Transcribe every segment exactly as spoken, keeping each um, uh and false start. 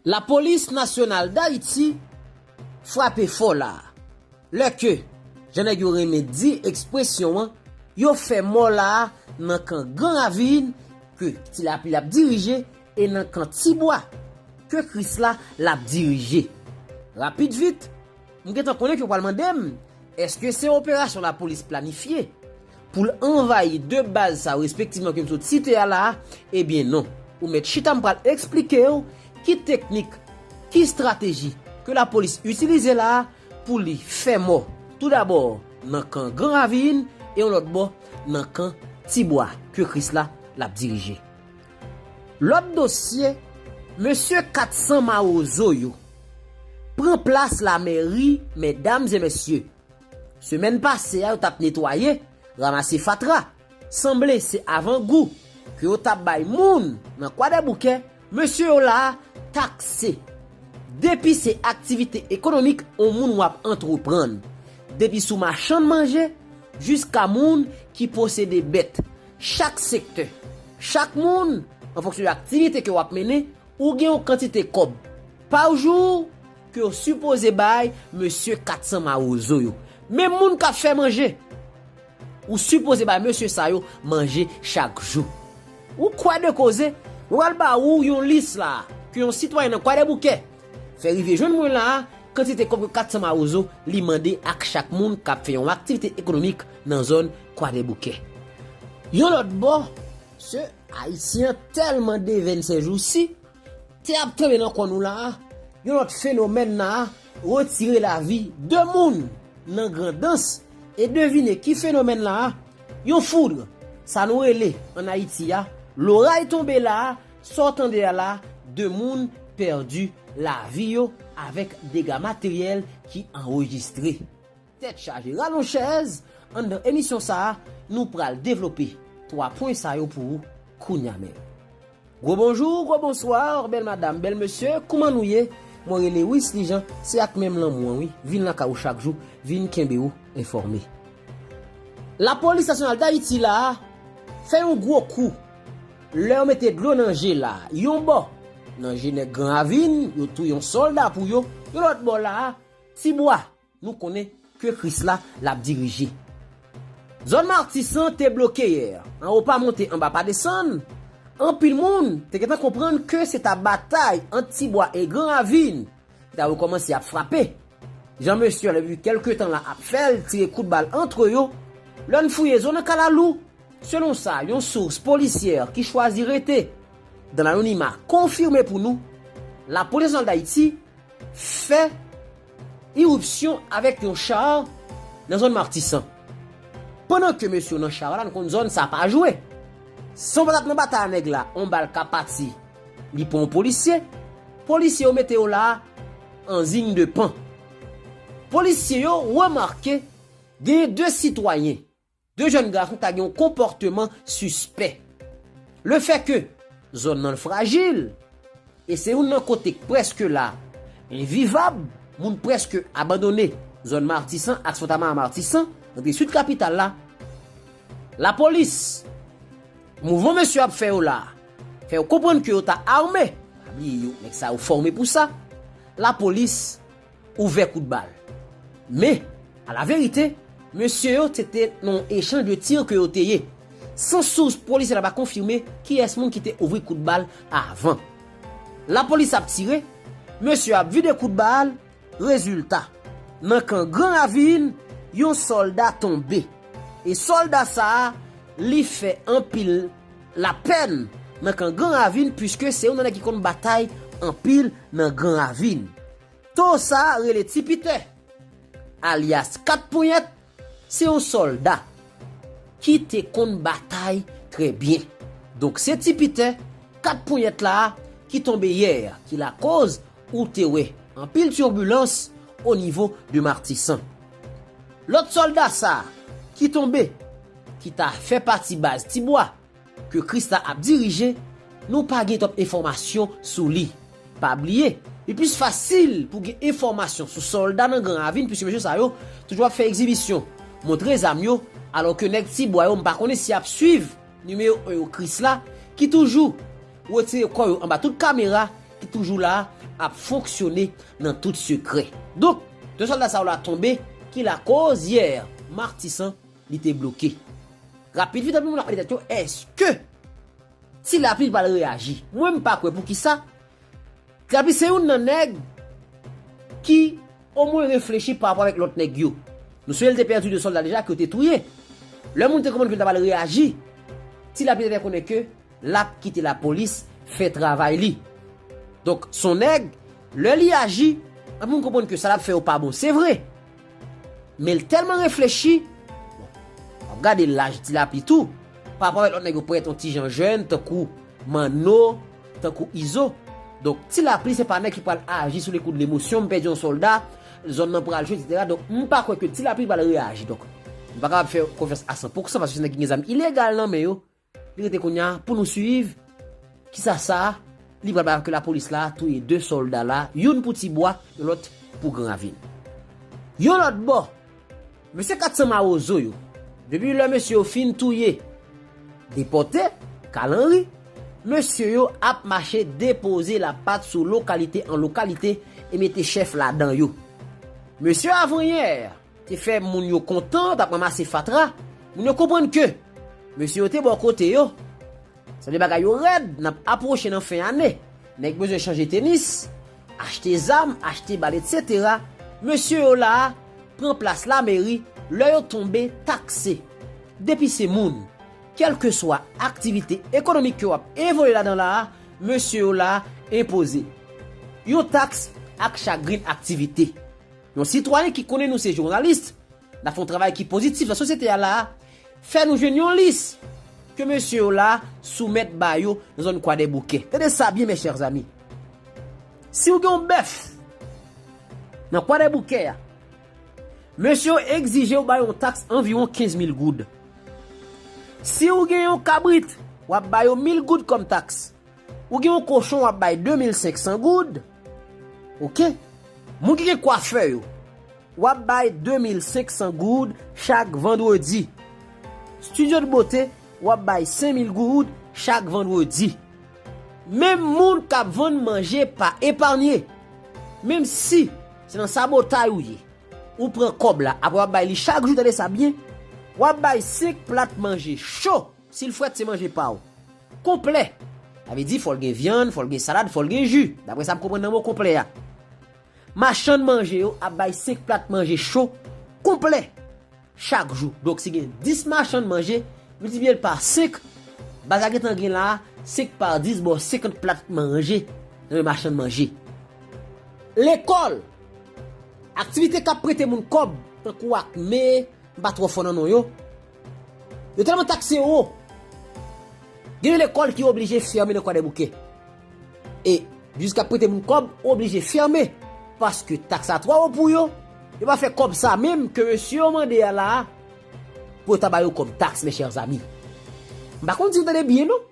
Lapolis Nasyonal Dayiti frape fò la a. Lè ke, jan nèg yo renmen di ekspresyon an, yo fè mò la a nan kan Gran Ravin ke Ti Lapli ap dirije e nan kan Tibwa ke Krisla l ap dirije. Rapid vit, m gentan konnen ke w pral mande m, èske se yon operasyon lapolis planifye pou l anvayi de baz sa yo respektivman ke m sot site a la a? Ebyen non. Ou mèt chita, m pral eksplike w ki teknik, ki estrateji ke lapolis itilize la a pou li fè mò, toudabò nan kan Gran Ravin e yon lòt bò nan kan Tibwa ke Krisla l ap dirije. Lòt dosye, mesye kat san mawozo yo pran plas lamèri, medam e mesye. Semèn pase a, yo t ap netwaye, ranmase fatra. Sanble se avangou ke yo t ap bay moun nan Kwadèboukè, mesye yo la a takse. Depi se aktivite ekonomik yon moun w ap antreprann, depi sou machann manje jiska moun ki posede bèt, chak sektè, chak moun, an fonksyon de aktivite ke w ap mennen, ou gen yon kantite kòb pa jou ke w sipoze bay mesye kat san mawozo yo. Menm moun k ap fè manje, ou sipoze bay mesye sa yo manje chak jou. Ou kwè de koze? Mwen pral ba ou yon lis la a, ke yon sitwayen nan Kwadèboukè fè rive jwenn mwen la a, kantite kòb ke kat san mawozo li mande ak chak moun k ap fè yon aktivite ekonomik nan zòn Kwadèboukè. Yon lòt bò, se Ayisyen an tèlman devèn sèjousi, te ap tonbe nan kò nou la a, yon lòt fenomèn la a retire lavi de moun nan Grandans. E devine ki fenomèn la a? Yon foud, sa nou rele ann Ayiti a, loray tonbe la a, sa w tande a la, de moun pèdi lavi yo avèk dega materyèl ki anrejistre. Tèt chaje, rale yon chèz, anndan emisyon sa a, nou pral devlope twa pwen sa yo pou ou kounye a menm. Gwo bonjou, gwo bonswa, bèl madanm, bèl mesye, kouman nou ye? Mwen rele Wisly Jean, se ak menm lanmou an wi, vin lakay ou chak jou, vin kenbe ou enfòme. Lapolis Nasyonal Dayiti la a fè yon gwo kou lè yo mete dlo nan je la a, yon bò nan je nèg Gran Ravin, yo touye yon sòlda pou yo, yon lòt bò la a, Tibwa, nou konnen ke Krisla l ap dirije. Zòn Matisan te bloke yè, anwo pa monte, anba pa desann. Anpil moun te gentan konprann ke se ta batay ant Tibwa e Gran Ravin ki ta rekòmanse ap frape. Jan mesye yo depi kèlke tan la ap fè l, tire kout bal antre yo, lè n fouye zo nan kalalou. Selon sa yon sous polisyè ki chwazi rete dan lanonima konfime pou nou, Lapolis Nasyonal Dayiti fè iripsyon avèk yon cha nan zòn Matisan. Pandan ke mesye yo nan cha la, nou konn zòn sa pa jwe. San patat nan batay a nèg la, yon bal ka pati, li pran yon polisye. Polisye yo mete yo la an ziy de pan. Polisye yo remake genyen de sitwayen, de jèn gason ki ta gen yon konpòteman sispè. Lefètke zòn nan frajil, e se youn nan kote k prèske la envivab, moun prèske abandone zòn Matisan ak Fontamara Matisan, nan distrikt kapital la. Lapolis, mouvman mesye yo ap fè yo la, fè yo konprann ke yo ta ame. Pa bliye yo, nèg sa yo fòme pou sa. Lapolis ouvè kout bal. Men, alaverite, mesye yo se te nan yon echanj de tir ke yo te ye. San sous polisyè la pa konfime kiyès moun ki te ouvri kout bal avan. Lapolis ap tire, mesye yo ap vide kout bal, rezilta, nan kan Gran Ravin, yon sòlda tonbe. E sòlda sa a, li fè anpil lapèn nan kan Gran Ravin, piske se youn nan nèg ki konn batay anpil nan Gran Ravin. Toro sa a rele Ti Pitè, alyas Kat Ponyèt, se yon sòlda ki te konn batay trè byen. Donk, se Ti Pitè, Kat Ponyèt la a, ki tonbe yè, ki lakoz ou te wè anpil tibulans o nivo de Matisan. Lòt sòlda sa a ki tonbe, ki ta fè pati baz Tibwa, ke Krisla ap dirije, nou pa gen twòp enfòmasyon sou li. Pa bliye, li plis fasil pou gen enfòmasyon sou sòlda nan Gran Ravin, piske mesye sa yo toujou ap fè egzibisyon, montre zam yo, alò ke nèg Tibwa yo, m pa konnen si y ap swiv nimewo en yo Krisla, ki toujou retire kò yo anba tout kamera, ki toujou la ap fonksyone nan tout sekrè. Donk, de sòlda sa yo la tonbe, ki lakoz yè Matisan li te bloke. Rapid vit, anpil moun ap mande tèt yo, èske Ti Lapli pral reyaji? Mwen, m pa kwè. Poukisa? Ti Lapli se youn nan nèg ki omwen reflechi pa rapò avèk lòt nèg yo. Nou sonje l te pèdi de sòlda deja ke yo te touye. Lè moun te konprann ke l ta pral reyaji, Ti Lapli te fè konnen ke l ap kite lapolis fè travay li. Donk, se yon nèg, lè li aji, anpil moun konprann ke sa l ap fè yo pa bon, se vre. Men l tèlman reflechi, bon, w ap gade laj Ti Lapli tou, pa rapò avèk lòt nèg yo parèt yon ti jan jèn, tankou Manno, tankou Izo. Donk, Ti Lapli se pa nèg ki pral aji sou le kou de lemosyon, m pèdi yon sòlda, zòn nan pral cho, etsetera. Donk, m pa kwè ke Ti Lapli pral reyaji. Donk, m pa kapab fè konfyans a san pousan paske se nèg ki gen zam ilegal nan men yo. Li rete kounye a pou nou swiv kisa sa li pral bay ke lapolis la touye de sòlda la, youn pou Tibwa, yon lòt pou Gran Ravin. Yon lòt bò, mesye Kat San Mawozo yo, depi lè mesye yo fin touye depòte Kal Anri, mesye yo ap mache depoze lapat sou lokalite an lokalite e mete chèf ladan yo. Mesye avanyè te fè moun yo kontan, t ap ranmase fatra. Moun yo konprann ke mesye yo te bò kote yo. Sa vle bagay yo rèd, n ap apwoche nan fen ane. Nèg bezwen chanje tenis, achte zam, achte bal, etsetera. Mesye yo la a pran plas lameri, lè yo tonbe, takse, depise moun. Kèlkeswa aktivite ekonomik ke w ap evolye ladan la a, mesye yo la a enpoze yon taks ak chak grenn aktivite. Yon sitwayen ki konnen nou se jounalis, n ap fè yon travay ki pozitif nan sosyete a la a, fè nou jwenn yon lis ke mesye yo la soumèt ba yo nan zòn Kwadèboukè. Tande sa byen, mes chers amis. Si w gen yon bèf nan Kwadèboukè a, mesye yo egzije w ba yo yon taks anviwon kenz mil goud. Si w gen yon kabrit, w ap ba yo mil goud kòm taks. Ou gen yon kochon, w ap bay de mil senk san goud. Oke? Moun ki gen kwafè yo, w ap bay de mil senk san goud chak vandredi. Studio de beauté, w ap bay senk mil goud chak vandredi. Menm moun k ap vann manje pa epaye. Menm si se nan sabotay ou ye, ou pran kòb la, apre w ap bay li chak jou, tande sa byen, w ap bay senk plat manje cho. Si l frèt, se manje pa w. Konplè. Sa vle di, fò l gen vyann, fò l gen salad, fò l gen ji. Daprè sa m konprann nan mo konplè a. Machann manje yo ap bay senk plat manje cho konplè chak jou. Donk, si gen dis machann manje, miltipliye l pa senk, baz la gentan gen la a, senk pa dis, ba w senkant plat manje nan men machann manje. Lekòl. Aktivite k ap prete moun kòb, tankou Akme, m pa twò fò nan non yo. Yo tèlman takse wo. Gen de lekòl ki oblije fèmen nan Kwadèboukè. E biznis k ap prete moun kòb oblije fèmen. Paske taks la twò wo pou yo. Yo pa fè kòb sa menm ke mesye yo mande a la a pou yo ta ba yo kòm taks, mes chers amis. M pa konn si nou tande byen, non.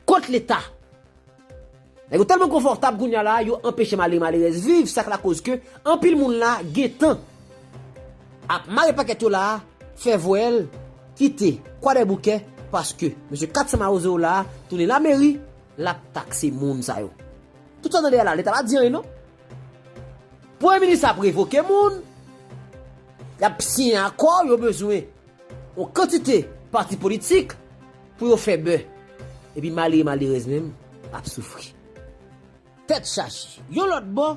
Kot Leta? Nèg yo tèlman konfòtab kounye a la, yo anpeche malere malerèz viv, sa k lakoz ke anpil moun la gentan ap mare pakèt yo la, fè vwèl, kite Kwadèboukè, paske mesye Kat San Mawozo la tounen lameri, l ap takse moun sa yo. Tout sa tande a la, Leta pa di anyen non. Premye minis ap revoke moun, y ap siyen akò, yo bezwen yon kantite pati politik pou yo fè bè. Epi malere malerèz menm ap soufri. Tèt chaje. Yon lòt bò,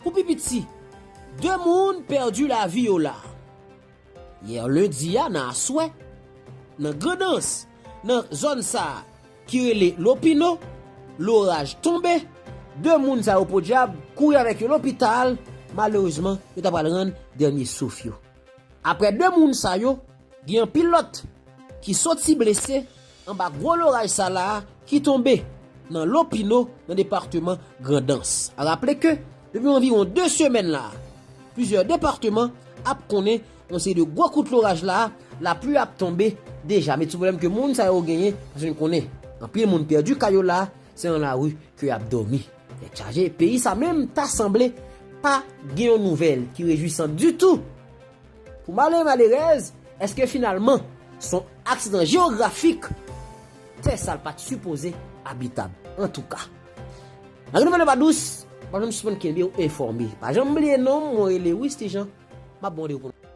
pou pi piti, de moun pèdi lavi yo la. Yè lendi a nan aswè, nan Grandans, nan zòn sa a ki rele Lopino, loraj tonbe, de moun sa yo podyab kouri avèk yo lopital, malerezman, yo ta pral rann dènye souf yo. Aprè de moun sa yo, gen anpil lòt ki soti blese anba gwo loraj sa la a ki tonbe nan Lopino, nan depatman Grandans. A raple ke, depi anviwon de semèn la a, plizyè depatman ap konnen yon seri de gwo kout loraj la a, lapli ap tonbe deja. Men ti pwoblèm ke moun sa yo genyen, paske nou konnen, anpil moun pèdi kay yo la a, se nan lari ke y ap dòmi. Tèt chaje, peyi sa menm ta sanble pa gen yon nouvèl ki rejwisan ditou. Pou malere malerèz, èske finalman se yon aksidan jewografik? Tè sa l pa t sipoze abitab. Antouka, malgre nouvèl yo pa dous, pa janm sispann kenbe w enfòme. Pa janm bliye non m, mwen rele Wisty Jean. M ap bon de pou nou.